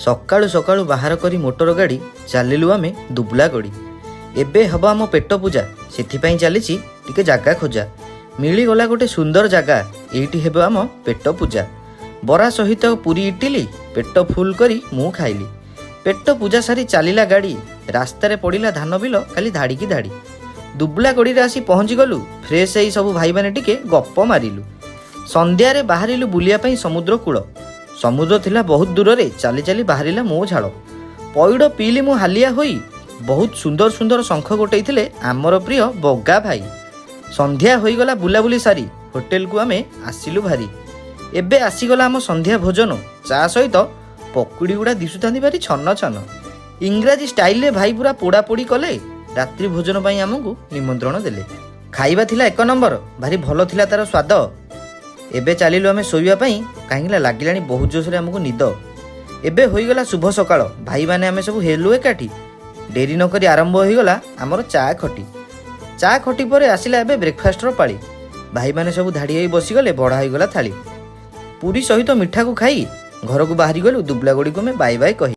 ସକାଳୁ ସକାଳୁ ବାହାର କରି ମୋଟର ଗାଡ଼ି ଚାଲିଲୁ ଆମେ ଦୁବଲାଗଡ଼ି। ଏବେ ହେବ ଆମ ପେଟ ପୂଜା, ସେଥିପାଇଁ ଚାଲିଛି ଟିକେ ଜାଗା ଖୋଜା। ମିଳିଗଲା ଗୋଟେ ସୁନ୍ଦର ଜାଗା, ଏଇଠି ହେବ ଆମ ପେଟ ପୂଜା। ବରା ସହିତ ପୁରୀ, ଇଟିଲି ପେଟ ଫୁଲ୍ କରି ମୁଁ ଖାଇଲି। ପେଟ ପୂଜା ସାରି ଚାଲିଲା ଗାଡ଼ି। ରାସ୍ତାରେ ପଡ଼ିଲା ଧାନ ବିଲ ଖାଲି ଧାଡ଼ିକି ଧାଡ଼ି। ଦୁବଲାଗଡ଼ିରେ ଆସି ପହଞ୍ଚିଗଲୁ। ଫ୍ରେଶ୍ ହେଇ ସବୁ ଭାଇମାନେ ଟିକେ ଗପ ମାରିଲୁ। ସନ୍ଧ୍ୟାରେ ବାହାରିଲୁ ବୁଲିବା ପାଇଁ ସମୁଦ୍ର କୂଳ। ସମୁଦ୍ର ଥିଲା ବହୁତ ଦୂରରେ, ଚାଲି ଚାଲି ବାହାରିଲା ମୋ ଝାଳ। ପଇଡ଼ ପିଇଲି ମୁଁ ହାଲିଆ ହୋଇ। ବହୁତ ସୁନ୍ଦର ସୁନ୍ଦର ଶଙ୍ଖ ଗୋଟେଇଥିଲେ ଆମର ପ୍ରିୟ ବଗା ଭାଇ। ସନ୍ଧ୍ୟା ହୋଇଗଲା। ବୁଲାବୁଲି ସାରି ହୋଟେଲକୁ ଆମେ ଆସିଲୁ ଭାରି। ଏବେ ଆସିଗଲା ଆମ ସନ୍ଧ୍ୟା ଭୋଜନ। ଚା ସହିତ ପକୁଡ଼ି ଗୁଡ଼ା ଦିଶୁଥାନ୍ତି ଭାରି ଛନ ଛନ। ଇଂରାଜୀ ଷ୍ଟାଇଲରେ ଭାଇ ପୁରା ପୋଡ଼ା ପୋଡ଼ି କଲେ। ରାତ୍ରି ଭୋଜନ ପାଇଁ ଆମକୁ ନିମନ୍ତ୍ରଣ ଦେଲେ। ଖାଇବା ଥିଲା ଏକ ନମ୍ବର, ଭାରି ଭଲ ଥିଲା ତାର ସ୍ୱାଦ। ଏବେ ଚାଲିଲୁ ଆମେ ଶୋଇବା ପାଇଁ, କାହିଁକିନା ଲାଗିଲାଣି ବହୁତ ଜୋରସରେ ଆମକୁ ନିଦ। ଏବେ ହୋଇଗଲା ଶୁଭ ସକାଳ। ଭାଇମାନେ ଆମେ ସବୁ ହେଲୁ ଏକାଠି। ଡେରି ନକରି ଆରମ୍ଭ ହୋଇଗଲା ଆମର ଚା ଖଟି। ଚା ଖଟି ପରେ ଆସିଲା ଏବେ ବ୍ରେକଫାଷ୍ଟର ପାଳି। ଭାଇମାନେ ସବୁ ଧାଡ଼ି ହୋଇ ବସିଗଲେ, ବଢ଼ା ହୋଇଗଲା ଥାଳି। ପୁରୀ ସହିତ ମିଠାକୁ ଖାଇ ଘରକୁ ବାହାରି ଗଲୁ ଦୁବଲାଗଡ଼ିକୁ ଆମେ ବାଇ ବାଇ କହି।